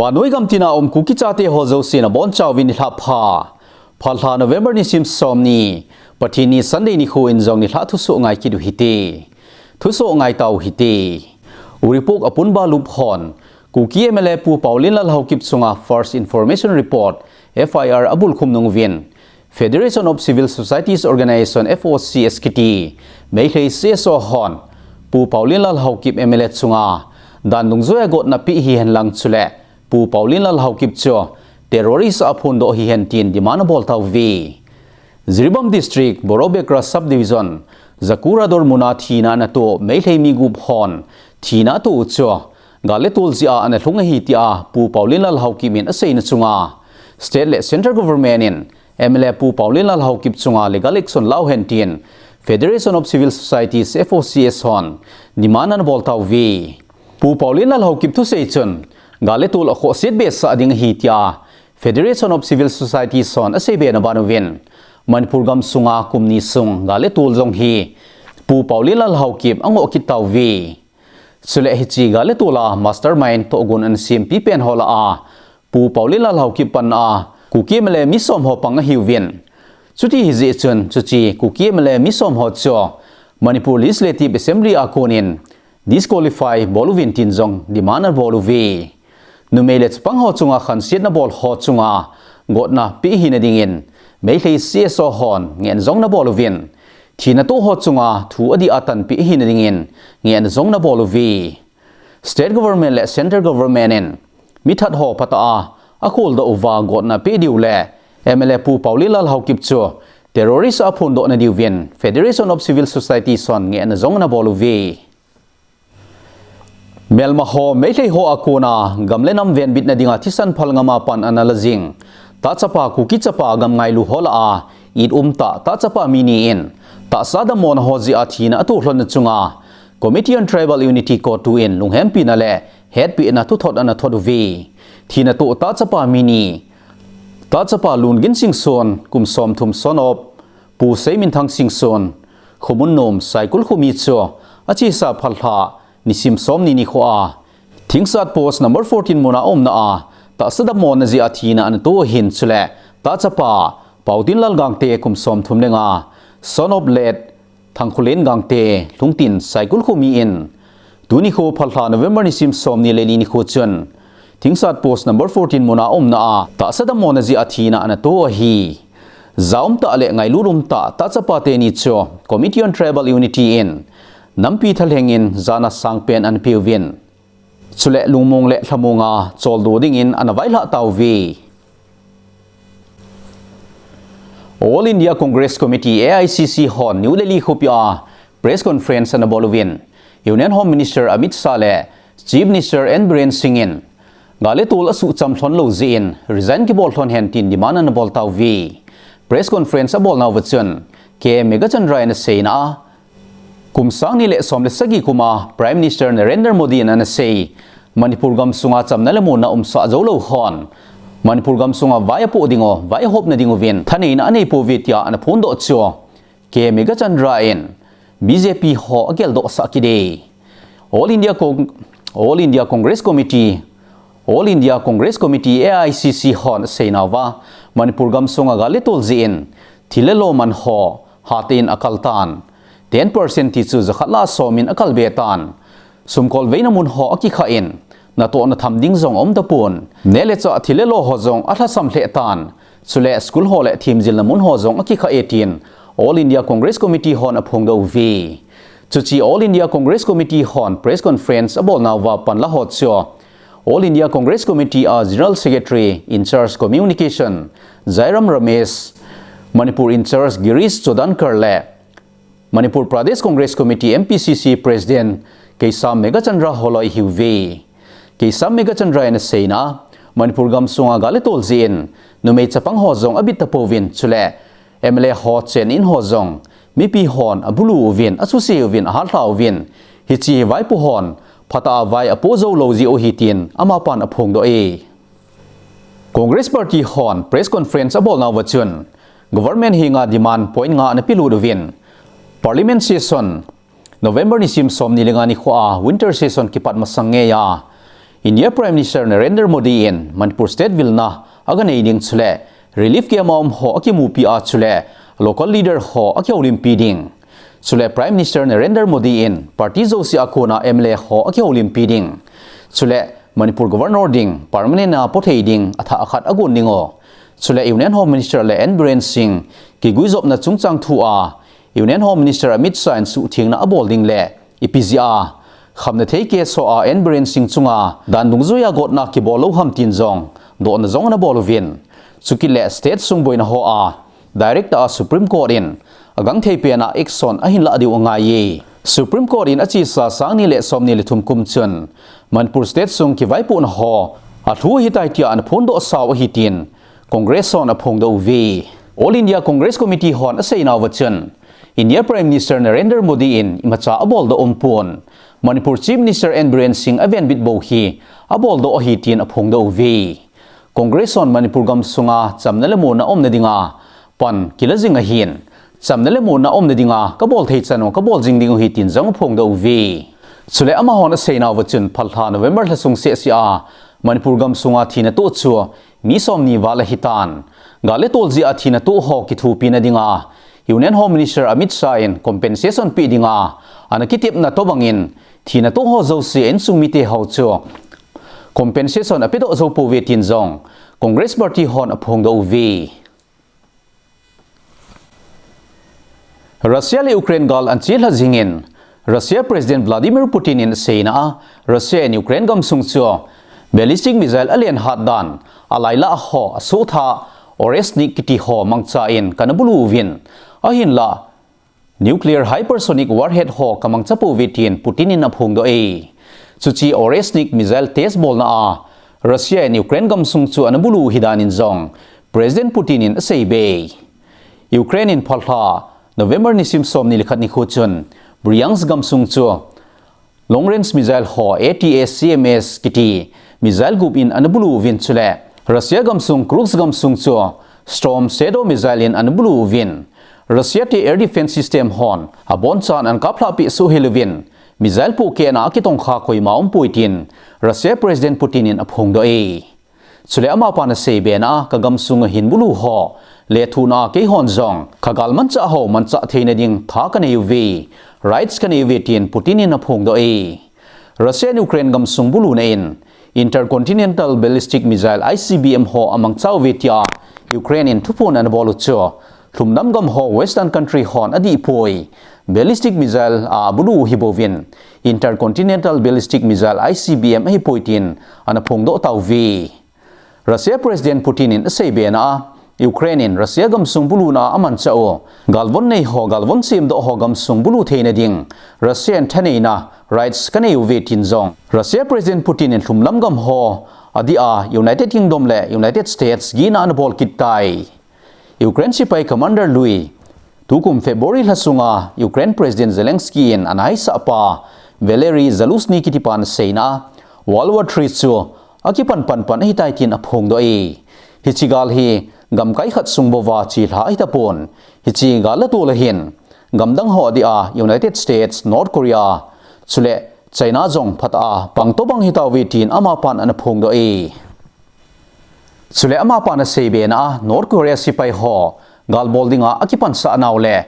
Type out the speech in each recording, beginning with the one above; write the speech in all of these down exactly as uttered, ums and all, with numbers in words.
Vannoi gam tina um Kuki chate ho jouse nabonchauvin nilhah pha. Phalbi lha November nisim somni, Pathen ni Sunday nikho in jong nilhah thusoh ngai kit u hite. Thusoh ngai tau hite. Uripok Apunba Lup hon Kuki M L A Pu Paolienlal Haokip chunga First Information Report, F I R, abulkhum nung uvin, Federation of Civil Societies Organization, F O C S, kiti Meitei C S O hon Pu Paolienlal Haokip M L A chunga dan dungjuia gotna pe hihen lang chule Pu Paolienlal Haokip chu terrorist a aphondoh hihen tin demand abol tauve. Jiribam District, Borobekra Subdivision, Jakurador muna thina anato Meitei mi gup hon thina atoh u chu gal le tol jeh a analhung ahi tia Pu Paolienlal Haokip in aseina chunga, State le Central Government in M L A Pu Paolienlal Haokip chunga legal action lauhen tin Federation of Civil Societies, F O C S, hon demand anabol tauve. Pu Paolienlal Haokip thusei chun gal le tol akhohset behseh ding ahi tia Federation of Civil Societies hon aseibe na banuvin, Manipur gamsunga kum ni sung gal le tol jong hi Pu Paolienlal Haokip angoh kit tauve. Chule hiche gal le tol a mastermind tohgon anasem pipen ho lah a Pu Paolienlal Haokip panna a Kuki M L A mi som ho pang ahiuvin. Chuti hijeh chun chuche Kuki M L A mi som ho chu Manipur Legislative Assembly a konin disqualify bol uvin tin jong demand anabol uve. Numei le chapang ho chunga khansetna bol ho chunga gotna pe hina dingin Meitei C S O hon ngehna jong anabol uvin, thina toh ho chunga thu adih a tanpeh hina dingin ngehna jong anabol uve. State Government le Central Government in mithat ho phatah a akholdoh uva gotna pe diu le M L A Pu Paolienlal Haokip chu terrorist a aphondoh nadiuvin Federation of Civil Societies hon ngehna jong anabol uve. Melma ho, Meitei ho a kona gam le nam venbitna dinga thisan phal ngam a pan analajing tahchapa Kuki chapa gam ngailu ho lah a it umtah tahchapa mi ni in tahsa dammona ho jeh a thina atoh lhonna chunga Committee on Tribal Unity, CoTU in lunghempina le hetpina thuthot anathot uve. Thina toh tahchapa mi ni, tahchapa Lungin Singson, kum somthum, son of Pu Seiminthang Singson, Khomunnom, Saikul khomi chu achesa phalbi lha nisim somni nikho a Thingsat Post number fourteen muna aumna a tahsa dammona jeh a thina anato ahin, chule tahchapa Paotinlal Gangte, kum somthum le nga, son of late Thangkholen Gangte, Lhungtin, Saikul khomi in tuni nikho phalbi lha November nisim somni le li nikho chun Thingsat Post number fourteen muna aumna a tahsa dammona jeh a thina anato ahi. Ja umtah le ngailut umtah tahchapa teni chu Committee on Tribal Unity in nampi thalheng in jana sangpen anapeuvin, chule lungmong le lhamong a choldo dingin anavailhah tauve. All India Congress Committee, A I C C, hon New Delhi khopi a press conference anabol uvin, Union Home Minister Amit Shah le Chief Minister N Biren Singh in gal le tol asuhcham lhon lou jeh in resign kibol lhon hen tin demand anabol tauve. Press conference abolnauva chun K Meghachandra in aseina a, kum sang ni le som le sagi kum a Prime Minister Narendra Modi in anasei, Manipur gamsunga chamna le muonna umsah joulou hon Manipur gamsunga vai apoh dingu, vai ahopna dinguvin thaneina aneipouve tia anaphondoh chu K Meghachandra in B J P ho ageldohsah kit e. All India Cong-, All India Congress Committee, All India Congress Committee, A I C C, hon aseinauva, Manipur gamsunga gal le tol jeh in thil le lo man ho hatah in akal tan. Ten percent ti chu jakhat lah a som in akalbe tan. Sumkolveina mun ho akikhah in, natoh natham ding jong aumtapon. Neh le chah, thil le lo ho jong alhasam lheh tan. Chule school ho le themjilna mun ho jong akikhah e tin All India Congress Committee hon aphongdoh uve. Chuche All India Congress Committee hon press conference abolnauva panla ho chu All India Congress Committee a General Secretary in charge Communication, Jairam Ramesh, Manipur in charge Girish Chodankar le Manipur Pradesh Congress Committee, M P C C, President Keisham Meghachandra holoi ahiuve. Keisham Meghachandra in aseina, Manipur gamsunga gal le tol jeh in numei chapang ho jong abit tapouvin, chule M L A ho chen in ho jong mipi hon abulu uvin, asuse uvin, ahatlha uvin, hiche vaipo hon phatah a vai apoh joulou jeh u ahi tin amapan aphongdoh e. Congress Party hon press conference abolnauva chun government henga demand point nga anapelut uvin, Parliament session November nisim somni le nga nikho a winter session kipat masang ngeiya India Prime Minister Narendra Modi in Manipur State vilna aganei ding chule relief camp a um ho akimupi a chule local leader ho akihoulimpi ding. Chule Prime Minister Narendra Modi in party jouse a kona M L A ho akihoulimpi ding. Chule Manipur Governor ding permanent a pothei ding athah khat agon ding o. Chule Union Home Minister le N Biren Singh kiguijopna chungchang thu a Union Home Minister Amit Shah in suhthengna abol ding le ipi jeh a khamna thei case ho a N Biren Singh chunga dan dungjuia gotna kibol lou ham tin jong dohna jong anabol uvin. Chukit le state sung boina ho a direct a Supreme Court in agangthei pen a action ahin lah diu angaiye. Supreme Court in achesa sang ni le som ni le thum kum chun Manipur State sung kivaipohna ho alhu ahitai tia anaphondoh sau ahi tin Congress hon aphongdoh uve. All India Congress Committee hon aseinauva chun India Prime Minister Narendra Modi in imacha aboldoh umpon, Manipur Chief Minister N Biren Singh avenbit bou hi aboldoh ahi tin aphongdoh uve. Congress hon Manipur gamsunga chamna le muonna umna dinga pan kila jing ahin, chamna le muonna umna dinga kabol thei chan u kabol jing ding u ahi tin jong aphongdoh uve. Chule amahon aseinauva chun phalha November lha sung sehseh a Manipur gamsunga thina toh chu mi somni val ahitan. Gal le tol jeh a thina toh ho kithopina dinga Union Home Minister Amit Shah in compensation pe dinga anakitepna tobangin thina toh ho jouse insung mite ho chu compensation apedoh jou pouve tin jong Congress Party hon aphongdoh uve. Russia le Ukraine gal anchelha jingin, Russia President Vladimir Putin in aseina a, Russia in Ukraine gamsung chu ballistic missile alen hat dan, alailah ho asohtha Oreshnik kiti ho mangcha in kana bulu uvin, ahinlah nuclear hypersonic warhead ho kamangcha pouve tin Putin in aphongdoh e. Chuche Oreshnik missile test bolna a Russia in Ukraine gamsung chu anabulu u ahidan in jong President Putin in aseibe. Ukraine in phalha November nisim somni le khat nikho chun Bryansk gamsung chu long range missile ho ATACMS kiti missile gup in anabulu uvin chule Russia gamsung Kursk gamsung chu Storm Shadow missile in anabulu uvin Russia te air defense system hon abonchan anakaplhah peh soh hel uvin missile pohkehna a kitongkha koima umpoi tin Russia President Putin in aphongdoh e. Chule amapan aseibe na a, kagamsunga hin bulu ho lethuhna a keihon jong kagal manchah ho manchah theina ding tha kanei uve, rights kanei uve tin Putin in aphongdoh e. Russia in Ukraine gamsung buluna in Intercontinental Ballistic Missile, ICBM ho amangcha uve tia Ukraine in thuphon anabol u chu lhumnam gam ho Western country hon adihpoi. Ballistic missile abulu u hibouvin Intercontinental Ballistic Missile, ICBM ahipoi tin anaphongdoh tauve. Russia President Putin in aseibe na a, Ukraine in Russia gamsung buluna a amanchah u galvon nei ho, galvon semdoh ho gamsung bulu theina ding Russia in thaneina rights kanei uve tin jong Russia President Putin in lhumnam gam ho adih a United Kingdom le United States gihna anabol kit tai. Ukraine sepai commander lui, tukum February lha sunga Ukraine President Zelensky in anahaisah pa Valery Zaluzhny kitipan aseina a, World War Three chu akipan panpan ahitai tin aphongdoh e. Hiche gal hi gamkai khat sung bouva chelha ahitapon, hiche gal latol a hin gamdang ho adih a United States, North Korea, chule China jong phatah a pang tobang hitauve tin amapan anaphongdoh e. Chule amapan aseibe na a, North Korea sepai ho galbol dinga akipansah nau le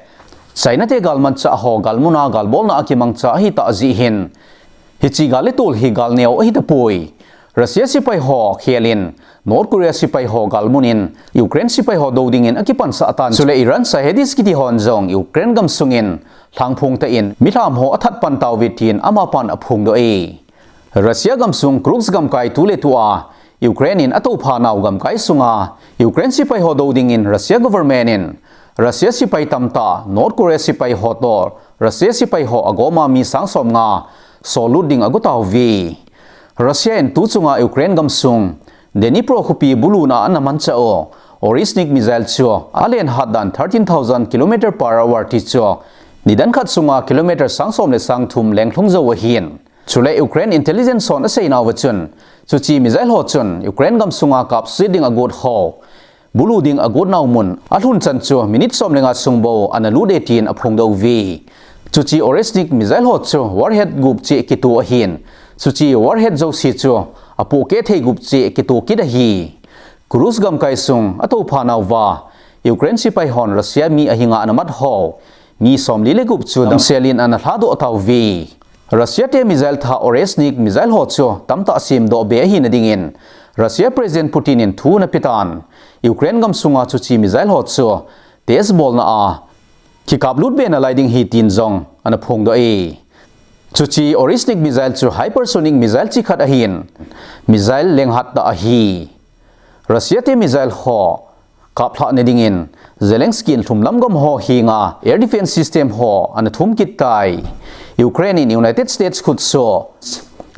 China te galmanchah ho galmuna galbolna a kimangcha ahitah jeh hin, hiche gal letol hi gal neo ahitapoi. Russia sepai ho khel in North Korea sepai ho galmun in Ukraine sepai ho dou dingin akipansah tan. Chule Iran Shahed kiti hon jong Ukraine gamsung in lhangphong tah in milham ho athat pan tauve tin amapan aphongdoh e. Russia gamsung Kursk gamkai tuletua Ukraine in atoupha nau gamkai sunga Ukraine sepai ho dou dingin Russia government in Russia sepai tamtah North Korea sepai ho toh Russia sepai ho agoma mi sang somnga sollut ding ago tauve. Russia in tuchunga Ukraine gamsung Dnipro khopi buluna a anamanchah u Oreshnik missile chu alen hat dan thirteen thousand kilometer per hour ti chu nidan khat sunga kilometer sang som le sang thum lenglhung jou ahin. Chule Ukraine intelligence hon aseinauva chun, chuche missile ho chun Ukraine gamsunga kapset ding agot ho, bulu ding agot nau mun alhun chan chu minute som le nga sung bou analut e tin aphongdoh uve. Chuche Oreshnik missile ho chu warhead gup cheh kitoh ahin. Chuche warhead jouse chu apohkeh thei gup cheh kitoh kit ahi. Kursk gamkai sung atoupha nauva Ukraine sepai hon Russia mi ahinga ana mat ho mi somli le gup chu damsel in ana lhadoh tauve. Russia te missile thah Oreshnik missile ho chu tamtah semdoh be ahina dingin Russia President Putin in thu ana petan, Ukraine gamsunga chuche missile ho chu test bolna a kikaplut be nalai ding ahi tin jong ana phongdoh e. Chuche Oreshnik missile chu hypersonic missile chikhat ahin, missile lenghat tah ahi. Russia te missile ho kaplhah nadingin Zelensky in lhumlam gam ho henga air defense system ho ana thum kit tai. Ukraine in United States khut chu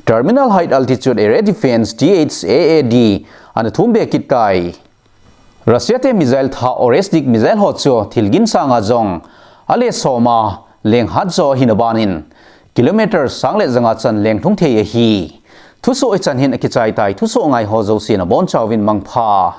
Terminal High Altitude Air Defense, T H A A D, ana thum be kit tai. Russia te missile thah Oreshnik missile ho chu thilgin sanga jong ale soma lenghat jo ahina banin kilometer sang le janga chan lenglhung thei ahi. Thusoh hichan hin akichai tai, thusoh ngai ho jouse nabonchauvin mangpha.